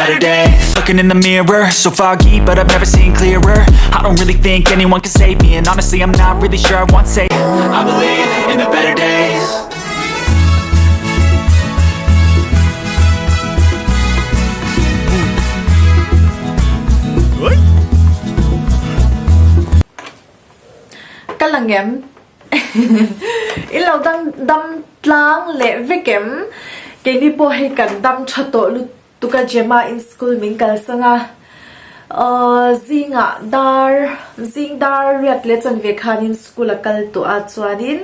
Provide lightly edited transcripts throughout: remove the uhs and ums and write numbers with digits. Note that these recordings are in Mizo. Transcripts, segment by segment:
better days Looking in the mirror, so foggy, but I've never seen clearer I don't really think anyone can save me And honestly, I'm not really sure I want save I believe in the better days Ka la ngem I lo dang dam tlang leh vek em? Keini pawh hei kan dam tha tawh lutuk a Gemma in school min kalsan a, aw zingah dar zing dar riat leh chanve khanin school a kal tawh a chuanin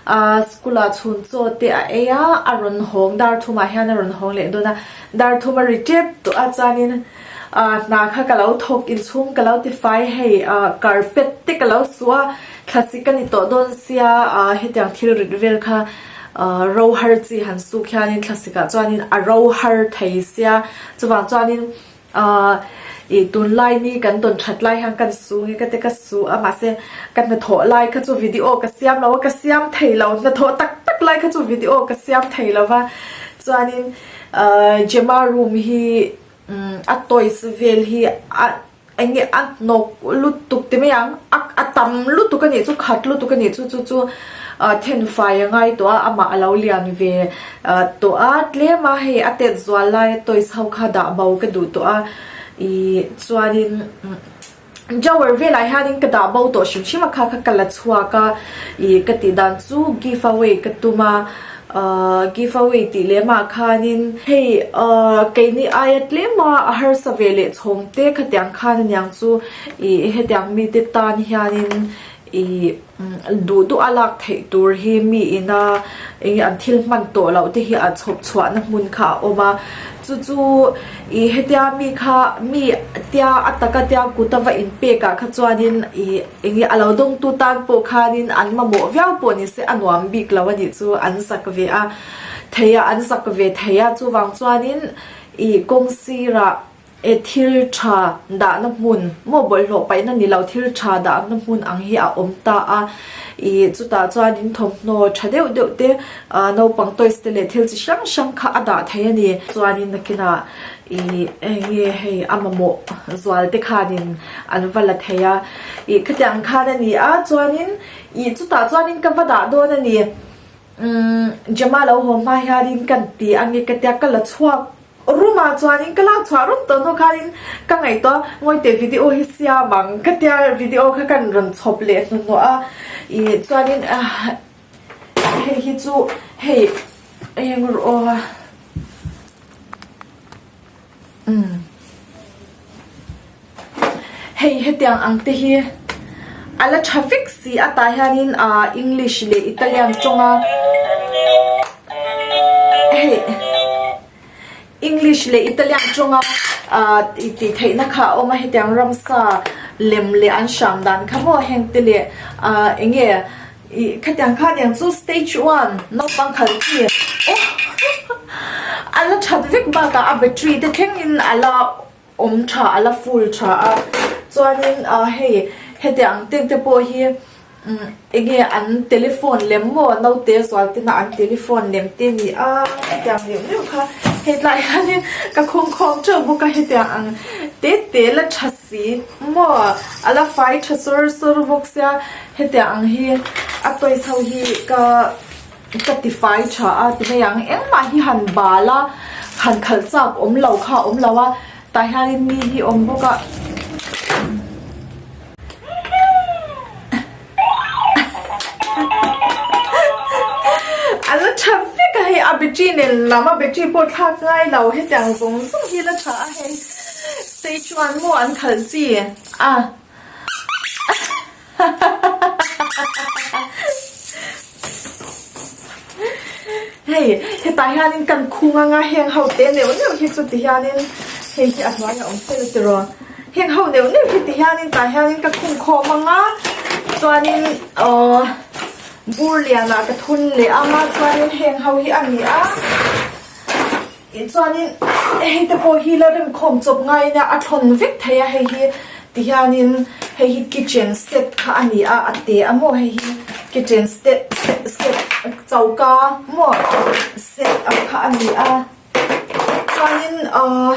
ah school ah chhun chaw te a ei a, a rawn hawng dar thumah hian a rawn hawng leh dawn a, dar thum a ri tep tawh a chuanin Ah hna kha ka lo thawk inchhung ka lo ti fai hei ah carpet te ka lo su a thlasik ka ni tawh dawn sia ah hetiang thil rit vel kha ah ro har chi han suk hianin thlasik ah chuanin a ro har thei sia chuvang chuanin ah ih tunlai ni kan tawn that lai hian kan su nge ka te ka su a mahse ka hnathawh lai kha chu video ka siam lo a ka siam thei lo hnathawh tak tak lai kha chu video ka siam thei lo va chuanin ah Gemma room hi A toys vel hi a eng nge a hnawk lutuk ti mai ang a a tam lutuk a nih chu khat lutuk a nih chu chu chu ah thenfai a ngai tawh a amah a lo lian ve ah tawh a tlem a hei a tet zual lai a toys ho kha dah bo ka duh tawh a ih chuanin drawer velah hianin ka dah bo tawh hrim hrim a kha kha ka la chhuak a ih ka tih dan chu give away ka tum a ahh give away tih lem ah khanin hei ahh keini aia tlem a a harsa ve leh chhawng te khatiang khan aniang chu ih hetiang mite tan hianin ih duh duh a lak theih tur hi mi ina eng an thil hman tawh loh te hi a chhawp chhuahna hmun kha a awm a chu chu ih hetia mi kha mi tia a taka tia kut a va in pek ah kha chuanin ih eng nge a lo dawng tu tan pawh khanin an mamawh viau pawh ni se a nuam bik lo a nih chu an zak ve a thei a an zak ve thei a chuvang chuanin ih kawng sirah E thil tha dahna hmun maw bawlhhlawh paihna ni lo thil tha dahna hmun ang hi a awm ta a, ih chutah chuanin thawmhnaw tha deuh deuh te ah naupang toys te leh thil chi hrang hrang kha a dah thei a ni. Chuanin nakinah ih eng nge hei a mamawh zual te khanin an va la thei a, ih khatiang khan a ni a chuanin ih chutah chuanin ka va dah dawn a ni. Umm Gemma lo haw hma hianin kan ti ang e ka tia ka la chhuak Room ah chuanin ka lak chhuah rum tawh hnu khanin ka ngaihtuah ngawite video hi siam ang ka tia video kha kan rawn chhawp leh hnuhnawh a ih chuanin hei hi chu hei eng rawh aw umm hei hetiang ang te hi a la tha vek si a tah hianin ah english leh italian tawnga hei english leh italian tawnga ah tih theihna kha a awm a hetiang ramsa lem leh an hram dan kha maw heng te leh ah eng nge Ih khatiang kha aniang chu stage one naupang khalh chi aw a la that vek bakah a battery te thlengin a la awm tha a la full tha a chuanin ah hei hetiang ang te pawh hi umm enge an telephone lem maw naute zual tena an telephone lem te a ni a hetiang neuh neuh kha hetlai hianin ka khawngkhawm teuh bawk a hetiang ang te te la tha si maw a la fai tha sawr sawr bawk sia. Hetiang ang hi a toys ho hi ka ka ti fai tha a ti mai ang engmah hi han bal a han khalh chak awm lo kha a awm lo a tah hianin mi hi awm bawk a. A la tha vek a hei a battery nen lam a battery pawh thlak ngai lo hetiang zawng zawng hi la tha a hei stage one maw an khalh chi a. Hei hetah hianin kan khung anga heng ho te neuh neuh hi chu ti hianin hei hi a hnuaiah awm se la tiraw heng ho neuh neuh hi ti hianin tah hianin ka khung khawm anga chuanin aww bur lianah ka thun leh anga chuanin heng ho hi a ni a. Tichuanin hei te pawh hi la remkhawm chawp ngaiin a thlawn vek thei a hei hi tihianin hei hi kitchen set kha a ni a a te a maw hei hi kitchen set set choka maw set ang kha a ni a chuanin ahh.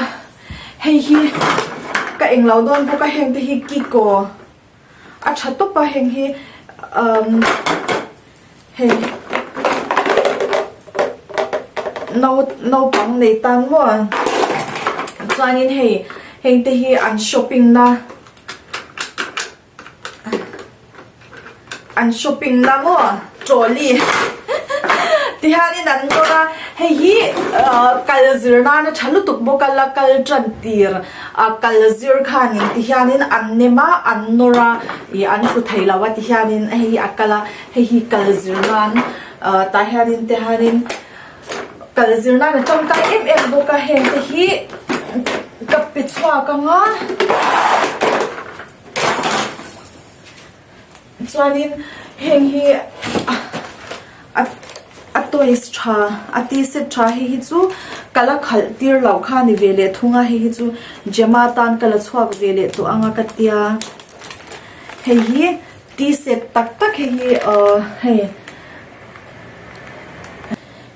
Hei hi ka englo dawn bawk a heng te hi kiko a tha tawp a heng hi umm hei no naupang nei tan maw chuanin hei heng te hi an shopping na. An shopping na maw trolley ti hianin an nawr a hei hi kal zir nana tha lutuk bawk a la kal tan tir a kal zir khanin ti hianin an nem a an nawr a ih an hmu thei lo a ti hianin hei hi a kal a hei hi kal zir nan tah hianin te hianin kal zir nan a tangkai em em bawk a heng te hi ka pe chhuak ang a. Chuanin heng hi a toys tha a tea set tha hei hi chu ka la khalh tir loh kha a ni ve leh thung a hei hi chu Gemma tan ka la chhuak ve leh tawh ang a ka tia hei hi tea set tak tak hei hi ahh hei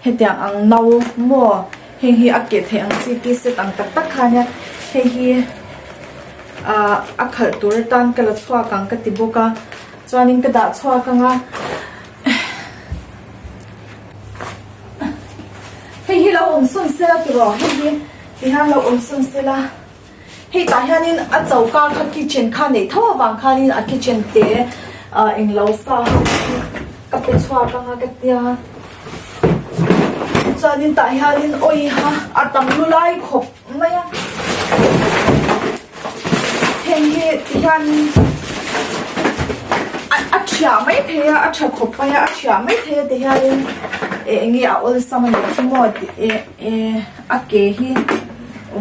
hetiang ang no maw heng hi a keh theih ang chi tea set ang tak tak kha ania hei hi ahh a khalh tur atan ka la chhuak ang ka ti bawk a chuanin ka dah chhuak ang a hei hi lo awm sawn sela tiraw hei hi tihian lo awm sawn sela hei tah hianin a choka kha kitchen kha neih tho avang khanin a kitchen te ah englo sa ho chu ka pe chhuak ang a ka tia chuanin tah hianin awiha a tam lu lai khawp mai a heng hi tihian a thiah mai thei a a tha khawp mai a a thiah mai thei a ti hianin eh eng nge a awlsam a nih chu maw tih eh eh a ke hi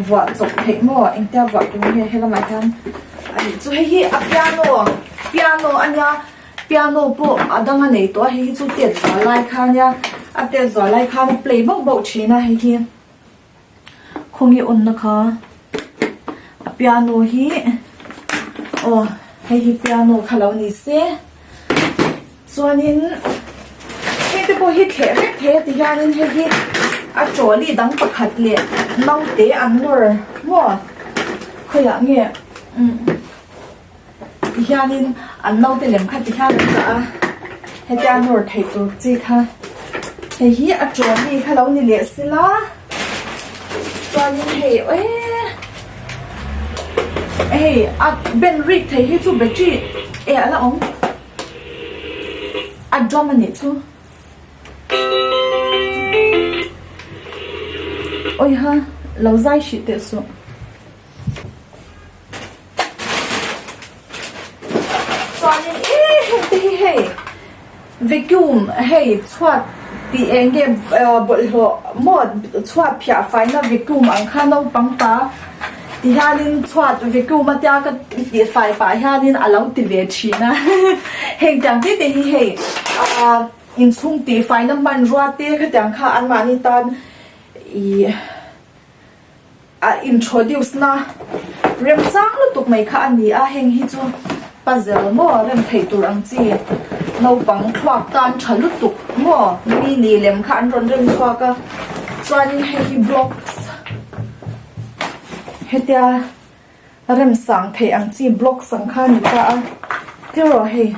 vuah chawp theih maw engtia vuah tur nge helamah hian a nih chu hei hi a piano piano a nia piano pawh a dang a nei tawh a hei hi chu tet zual lai kha a nia a tet zual lai khan a play bauh bauh thin a hei hi khawnge awnna kha a piano hi aw hei hi piano kha lo ni se chuanin hei te pawh hi thleh vek thei a ti hianin hei hi a trolley dang pakhat leh naute an nawr maw khawiah nge umm ti hianin an naute lem kha ti hian an dah a hetia nawr theih tur chi kha hei hi a trolley kha lo ni leh sela chuanin hei eee hei a ben rik thei hi chu battery eh a la awm. A drum a nih chu. Awiha lo zai hrih teh suh. Chuanin ee heng te hi hei vacuum hei chhuat tih eng nge bawlhhlawh maw chhuat phiah faina vacuum ang kha naupang ta. Ti hianin chhuat vacuum a tia ka tih fai pah hianin a lo ti ve thin a heng tiang te te hi hei ah inchhung tih faina hmanrua te khatiang kha anmahni tan ih a introduce na remchang lutuk mai kha a ni a heng hi chu puzzle maw rem theih tur ang chi naupang thluak tan tha lutuk maw mi ni lem kha an rawn rem chhuak a chuanin hei hi blocks. Hetia remsang theih ang chi blocks ang kha a ni ta a tiraw hei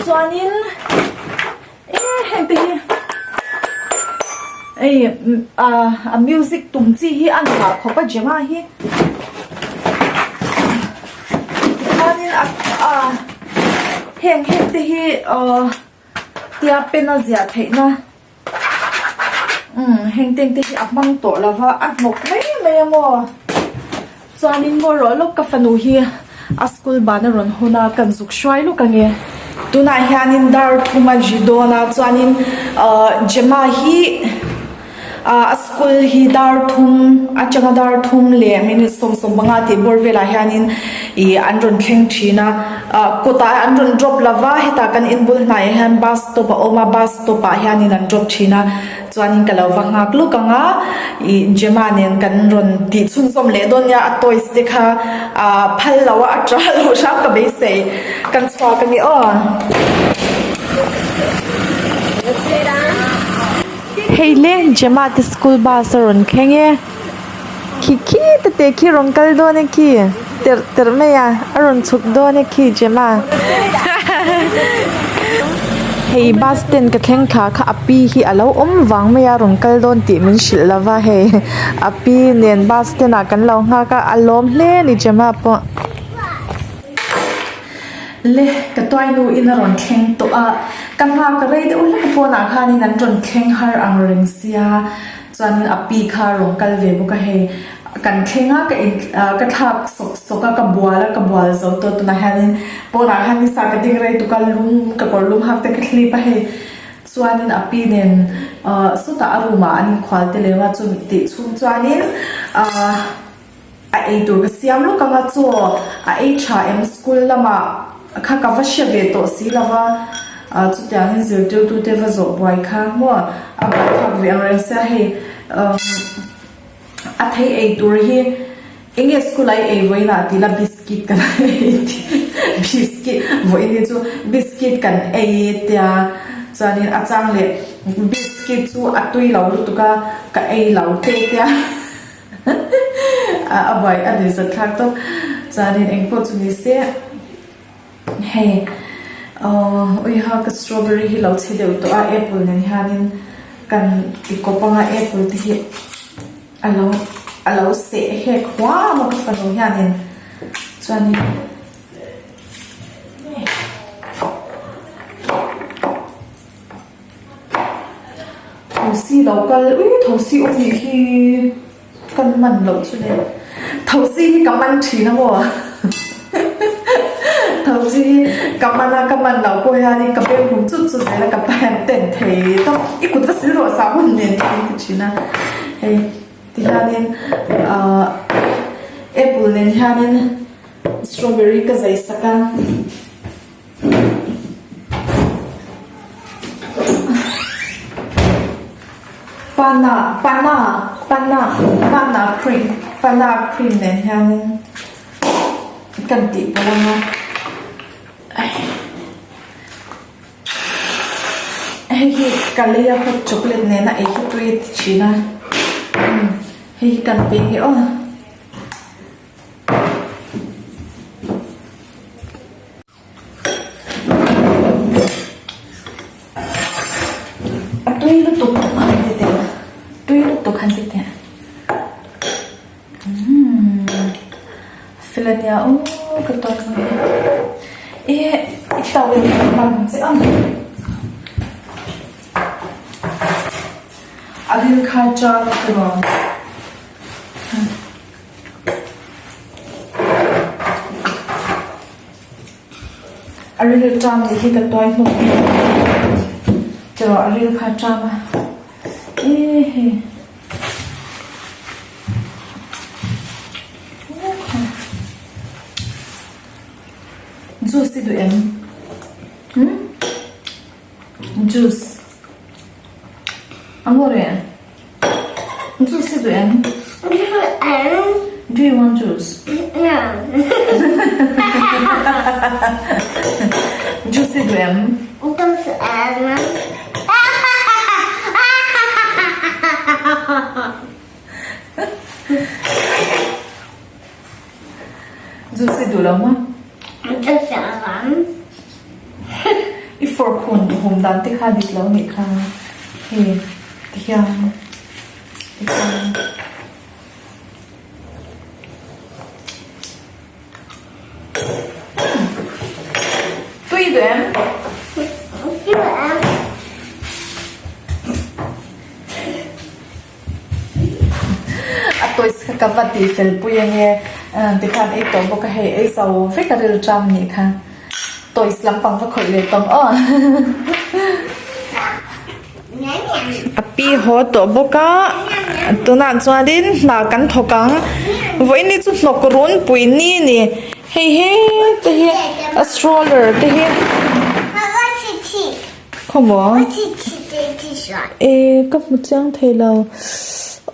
chuanin eh heng te hi hei ah a music tum chi hi a nghah khawp a Gemma hi chuanin a ah heng heng te hi ah tia pen a ziah theihna. Umm heng teng te hi a hmang tawh lo va a hnawk mai mai a maw chuanin ngaw rawh lawk ka fanu hi a school ban a rawn hawn a kan zuk hruai lawk ang e tunah hianin dar thum a ri dawn a chuanin ahh Gemma hi ah a school hi dar thum atanga dar thum leh minute 15 tih bawr velah hianin ih an rawn thleng thin a ah kawtah an rawn drop lo va hetah kan inbul hnaiah hian bus stop a awm a bus stop ah hianin an drop thin a chuanin ka lo va nghak lawk ang a ih Gemma nen kan rawn tih chhunzawm leh dawn nia a toys te kha ah phal lo a a tah loh hram ka beisei kan chhuak a ni aw. Hei le Gemma te school bus a rawn thleng e khi khi te te khi rawn kal dawn e khi terh terh mai a a rawn chhuk dawn e khi Gemma hei bus stand ka thleng thla kha a pi hi a lo awm vang mai a rawn kal dawn tih min hrilh lo va hei a pi nen bus stand ah kan lo nghak a a lawm hle a ni Gemma pawh. Le ka tuainu in a rawn thleng tawh a ka nghak rei deuh hlek pawnah khanin an rawn thleng har ang reng sia chuanin a pi kha a rawn kal ve bawk a hei kan thleng a ka in ka thlak sawk sawk a ka bual a ka bual zo tawh tunah hianin pawnah khan nisa ka ding rei tuk a lum ka kawr lum hak te ka thlip a hei chuanin a pi nen ah sawtah a room ah an inkhual te lem a chumi tih chhung chuanin ah. A ei tur ka siam lawk ang a chaw a ei tha em school lamah kha ka va hre ve tawh si lo va, chutiangin zirtirtute va zawh buai kha maw a buaithlak ve ang reng sia hei a thei ei tur hi eng nge school ah i ei vawiin ah tila biscuit kan ei biscuit vawiin hi chu biscuit kan ei tia chuanin a chang leh biscuit chu a tui lo lutuk a ka ei lo te tia. A buai a ni zat thlak tawp. Chuanin eng pawh chu ni se hei aww uiha ka strawberry hi lo chhe deuh tawh a apple nen hianin kan ti kawp anga apple te hi a lo a lo seh hek huam a ka fanu hianin chuanin. Thosi lo kal ui thosi awm nih hi kan man loh chu le thosi hi ka man thin a maw thosi hi ka man a ka man loh pawh hianin ka beng hum chut chut zel a ka pan ten thei tawp i kut va sil rawh sah hun nen hi an ti thin a hei tihianin ahh apple nen hianin strawberry ka zai sak a. Pana pana pana pana cream pana cream nen hianin kan tih pawlh ang a hei hi ka lei a hot chocolate nena ei hi tui a ti thin a hei hi kan pe nge aw. A tui lutuk han ti teh a tui lutuk han ti teh umm fel a nia aw ka tawn ang e i towel hi ka hman che ang a ril kha chang ka ruang. A ril ṭam nih hi ka tuai hnawk a tiraw a ril kha a ṭam a e hei juice i duh em umm juice a ngaw reh. Juice i duh em? Do you want juice? No. Juice i duh em? Juice em. Juice i duh lo maw? Juice em. I fork hun hum dan te kha dik lo nih kha hei ti hian ti hian tui duh em? Tui em. A toys kha ka va tih fel pui ange tikhan ei tawh bawk a hei ei zo vek a ril ṭam nih kha toys lampang va khawih leh tawm aw a pi haw tawh bawk a tunah chuanin hna kan thawk ang vawiin hi chu hnawk run pui ni a ni hei hete hi a stroller te hi. Khawmaw? E ka hmu chiang thei lo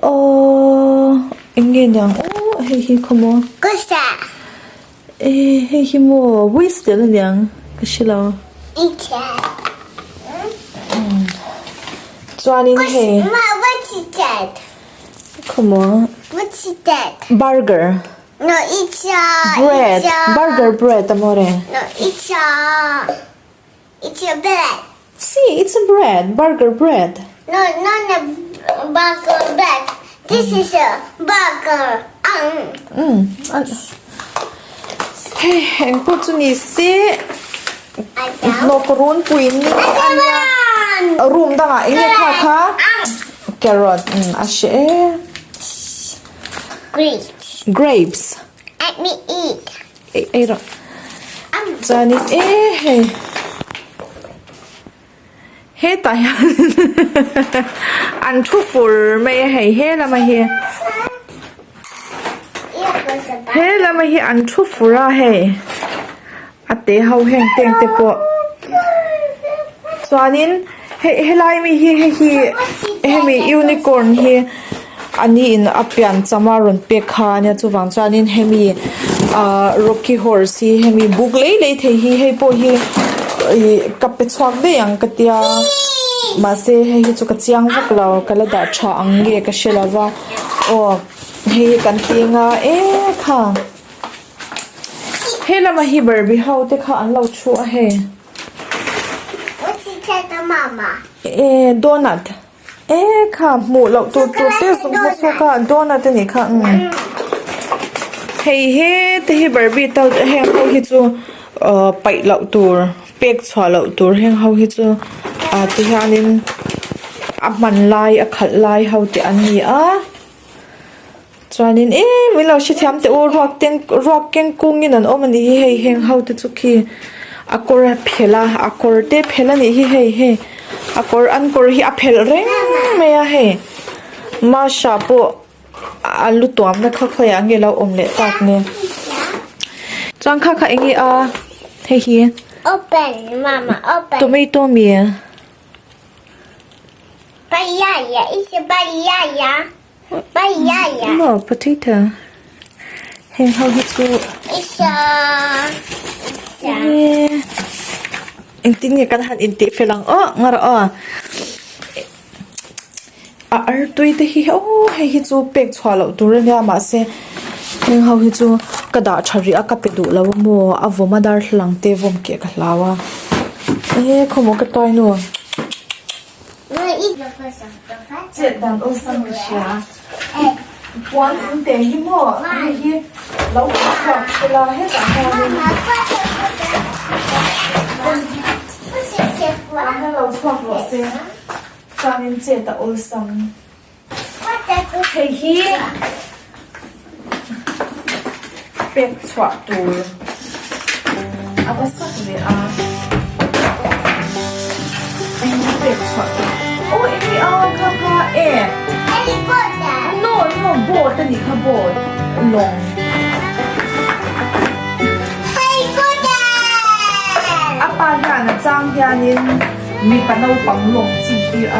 aww eng nge niang aw hei hi khawmaw? E hei hi maw whistle a niang ka hre lo. Chuanin hei. Khawmaw. Burger. Bread. Burger bread amore. It's a bread. Si, it's a bread. Burger bread. No, not a burger bread. This is a burger. Um. Mm. Hei, eng pawh chu ni se. Hnawk run pui ni a nia. Room dangah eng nge kha kha? Carrot. Mm, a hre e. Grapes. Grapes. Let me eat. Ei ei rawh. Chuanin e hei hetah hian an thu fur mai a hei he lama hi he lama hi an thu fur a hei a te ho heng teng te pawh chuanin hei helai mi hi hei hi hemi unicorn hi. A ni in a pian cham a rawn pek kha a nia chuvang chuanin hemi ahh rocky horse hi hemi buk lei lei thei hi hei pawh hi ih ka pe chhuak daih ang ka tia mahse hei hi chu ka chiang vak lo ka la dah tha ang nge ka hre lo va aw hei hi kan ti anga e kha he lama hi barbie ho te kha an lo thu a hei. E donut. E kha hmuh loh tur tur te zuk hmu chhuak a donut a nih kha umm hei he te hi barbie to heng ho hi chu ahh paih loh tur pek chhuah loh tur heng ho hi chu ah ti hianin a hman lai a khalh lai ho te an ni a. Chuanin em in lo hrethiam teh u ruak ten ruak keng kungin an awm a nih hi hei heng ho te chu khi a kawr a phelh a a kawr te phelh a nih hi hei hei a kawr an kawr hi a phelh reng mai a hei Masha pawh a lu tuamna kha khawiah nge lo awm leh tak ni chuan kha kha eng nge a hei hi Open mama open tomato mi. Bayaya it's a bayaya. Maw potato heng ho hi chu engtin nge kan han intih fel ang aw nga rawh aw a artui te hi aw hei hi chu pek chhuah loh tur ania mahse heng ho hi chu ka dah tha rih a ka pe duh lo a maw a vawm a darthlalang te vawm keh ka hlau a e khawmaw ka tuai nu. Chet dan awlsam ka hria. Puan in te hi maw hei hi lo awm chhuak sela hetah hianin puan hian lo chhuak rawh se chuanin chet a awlsam. Hei hi pek chhuah tur a va sak ve a hei hi pek chhuah tur aw eng nge a kha kha e no no boat a nih kha boat lawng a pa hian a chang hianin. Mipa naupang lawng chi hi a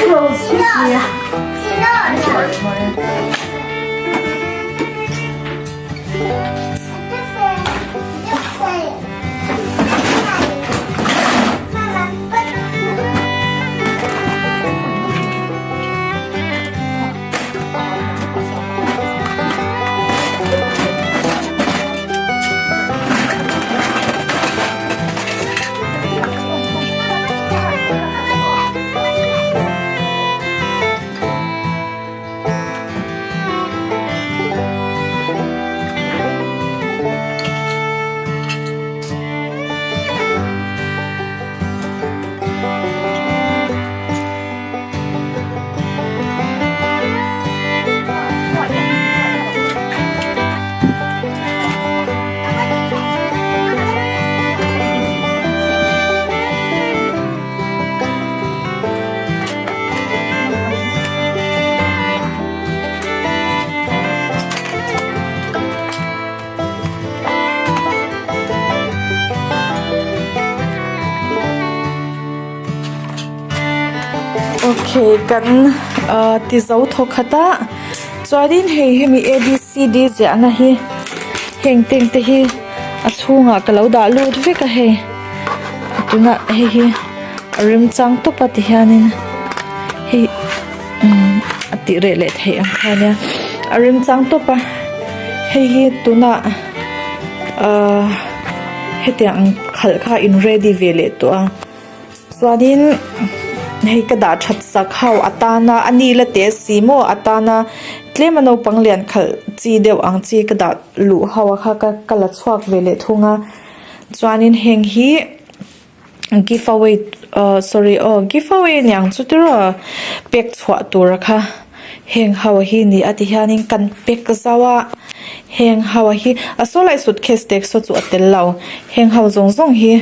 rawn lei thin a. Excuse me. Okay kan ah ti zo thaw khat a chuanin hei hemi a b c d ziahna hi heng teng te hi. A chhungah ka lo dah lut vek a hei tunah hei hi a remchang tawp a ti hianin hei umm a tih reh leh theih ang kha ania a remchang tawp a hei hi tunah ahh hetiang ang khalh kha in ready ve leh tawh a. Chuanin hei ka dah that sak ho atana a ni la teh si maw atana tlem a naupang lian khalh chi deuh ang chi ka dah luh ho a kha ka ka la chhuak ve leh thung a chuanin heng hi give away ah sorry aw give away a niang chu tiraw pek chhuah tur a kha heng ho hi ni a ti hianin kan pack zauh a heng ho hi a saw lai suitcase te saw chu a tel lo heng ho zawng zawng hi.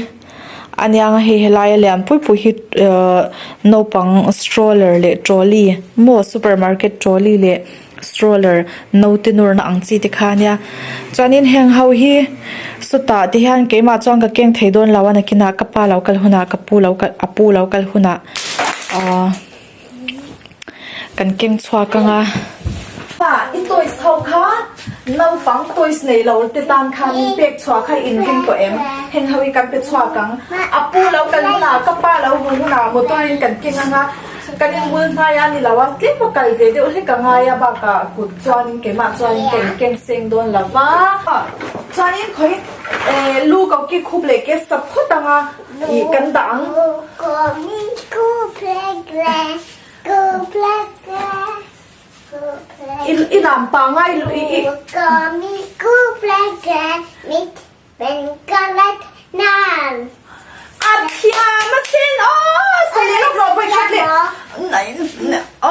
Aniang a hei helai a lian pui pui hi ahh naupang stroller leh trolley maw supermarket trolley leh stroller naute nawrna ang chi te kha ania chuanin heng ho hi sawtah te hian keimah chuan ka keng thei dawn lo a nakinah ka pa lo kal hunah ka pu lo kal a pu lo kal hunah ahh. Kan keng chhuak ang a. I toys ho kha naupang toys nei lo te tan khan in pek chhuah kha in ring tawh em? Heng ho hi kan pe chhuak ang. A pu lo kal hunah, ka pa lo haw hunah motor in kan keng ang a, kan in bul hnai a ni lo a, tlem a kal ve deuh hlek a ngai a bakah kut chuanin keimah chuanin ka in keng seng dawn lo va. Chuanin khawi lu ko ki khup leh ke sap phawt ang a. Ih kan dah ang. I i lam panga i i i. A thiam a sin aw sali lawk rawh vawi khat leh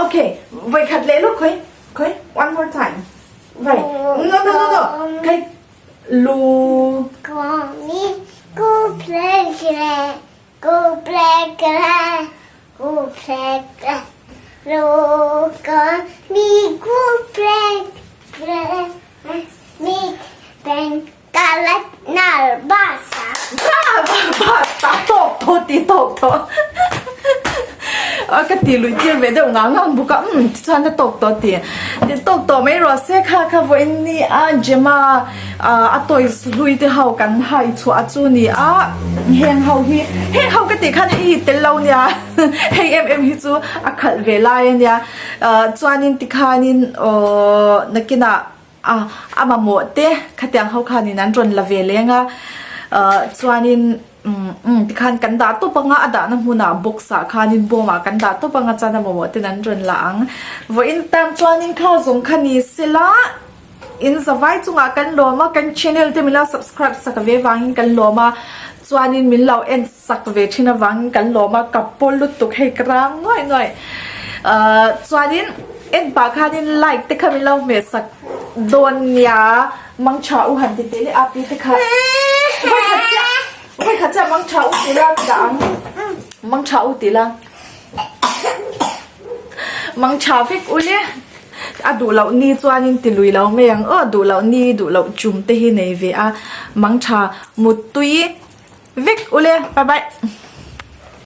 okay vawi khat leh lawk khawi khawi one more time vai no no no no khawi Lu. Basta tawk tawh ti tawk tawh a ka ti lui tir ve deuh ngang ngang bawk a umm tichuan a tawk tawh ti ti tawk tawh mai rawh se kha kha vawiin ni a Gemma ah a toys hlui te ho kan hai chhuah chu ni a heng ho hi heng ho ka tih khan hei hi tel lo nia hei em em hi chu a khalh ve lai a nia ah chuanin tikhanin aww nakinah. A, a mamawh te khatiang ho khanin an rawn la ve leng a, ah chuanin umm umm tikhan kan dah tawp anga a dahna hmunah box ah khanin bawm ah kan dah tawp anga chuan a mamawh ten an rawn la ang. Vawiin tan chuanin kha zawng kha ni sela in zavai chungah kan lawm a, kan channel te min lo subscribe sak ve vangin kan lawm a, chuanin min lo en sak ve thin avangin kan lawm a, ka pawl lutuk hei ka rang nuaih nuaih. Ah chuanin. En pah khanin like te kha min lo hmeh sak dawn nia mangtha u han ti teh leh a pi te kha vawi khat chiah vawi khat chiah mangtha u ti la ka dah ang mangtha u ti la mangtha vek u le a duh loh ni chuanin ti lui lo mai ang aw duh loh ni duh loh chum te hi nei ve a mangtha muttui vek u le bye bye.